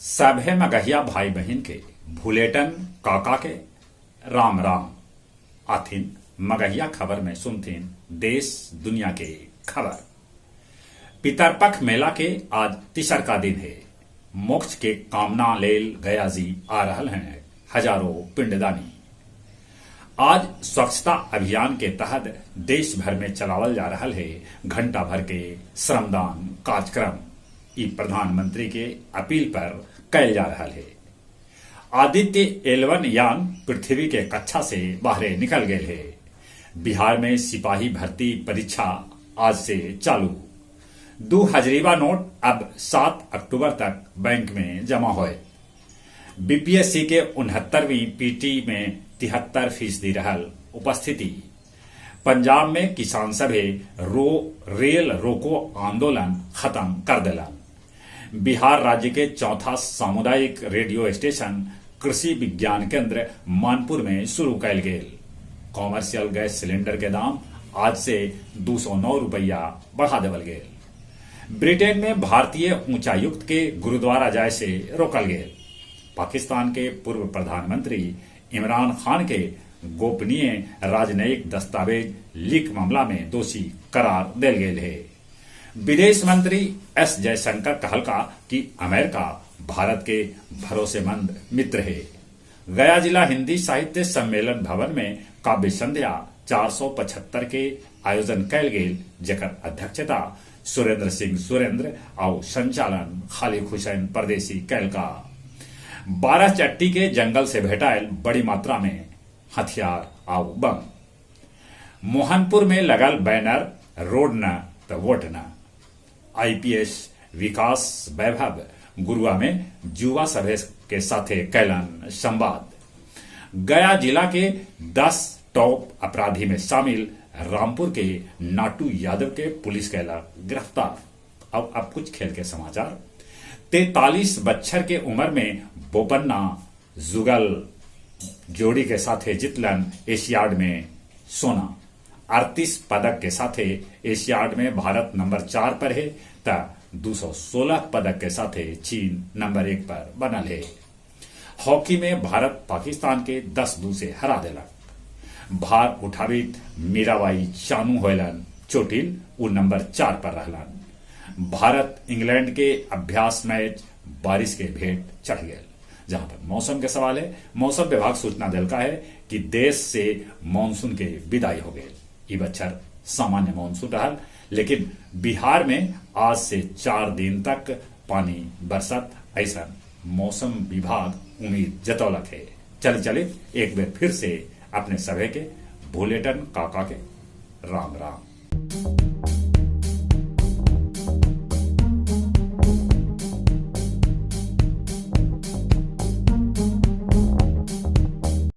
सभे मगहिया भाई बहिन के भुलेटन काका के राम राम। आथिन मगहिया खबर में सुनथिन देश दुनिया के खबर। पितरपख मेला के आज तिसरका दिन हे। मोक्ष के कामना लेल गया जी आ रहल हैं हजारों पिंडदानी। आज स्वच्छता अभियान के तहत देश भर में चलावल जा रहल है घंटा भर के श्रमदान कार्यक्रम। ई प्रधानमंत्री के अपील पर कैल जा रहल है। आदित्य एलवन यान पृथ्वी के कक्षा से बाहरे निकल गए है। बिहार में सिपाही भर्ती परीक्षा आज से चालू। 2 हजरीवा नोट अब 7 अक्टूबर तक बैंक में जमा होए। बीपीएससी के 69वीं पीटी में 73% रहल उपस्थिति। पंजाब में किसान सभे रेल रोको आंदोलन खत्म कर देलन। बिहार राज्य के चौथा सामुदायिक रेडियो स्टेशन कृषि विज्ञान केंद्र मानपुर में शुरू कैल गेल। कॉमर्शियल गैस सिलेंडर के दाम आज से 209 रुपया बढ़ा देवल गेल। ब्रिटेन में भारतीय उच्चायुक्त के गुरुद्वारा जाय से रोकल गेल। पाकिस्तान के पूर्व प्रधानमंत्री इमरान खान के गोपनीय राजनयिक दस्तावेज लीक मामला में दोषी करार देल गेल है। विदेश मंत्री एस जयशंकर कहलका कि अमेरिका भारत के भरोसेमंद मित्र है। गया जिला हिंदी साहित्य सम्मेलन भवन में काव्य संध्या 475 के आयोजन कैल गेल, जेकर अध्यक्षता सुरेंद्र सिंह सुरेंद्र और संचालन खालिक हुसैन परदेसी कैलका। 12 चट्टी के जंगल से भेटायल बड़ी मात्रा में हथियार आउ बम। मोहनपुर में लगल बैनर रोड न त वोट न। आईपीएस विकास वैभव गुरुआ में युवा सभा के साथे कैलन संवाद। गया जिला के 10 टॉप अपराधी में शामिल रामपुर के नाटू यादव के पुलिस कैला गिरफ्तार। अब कुछ खेल के समाचार। 43 बच्छर के उम्र में बोपन्ना जुगल जोड़ी के साथे जितलन एशियाड में सोना। 38 पदक के साथे एशियाड में भारत नंबर 4 पर है त 216 पदक के साथे चीन नंबर 1 पर बनल है। हॉकी में भारत पाकिस्तान के 10-2 से हरा देलक। भार उठावित मीराबाई चानू होयलन चोटिल उ नंबर 4 पर रहलन। भारत इंग्लैंड के अभ्यास मैच बारिश के भेंट चढ़ गए। जहां तक मौसम के सवाल है, मौसम विभाग सूचना दिलका है कि देश से मानसून के विदाई हो गए। ई बच्छर सामान्य मानसून रहा, लेकिन बिहार में आज से 4 दिन तक पानी बरसत ऐसा मौसम विभाग उम्मीद जतौलक है। चले चले एक बार फिर से अपने सभे के भुलेटन काका के राम राम।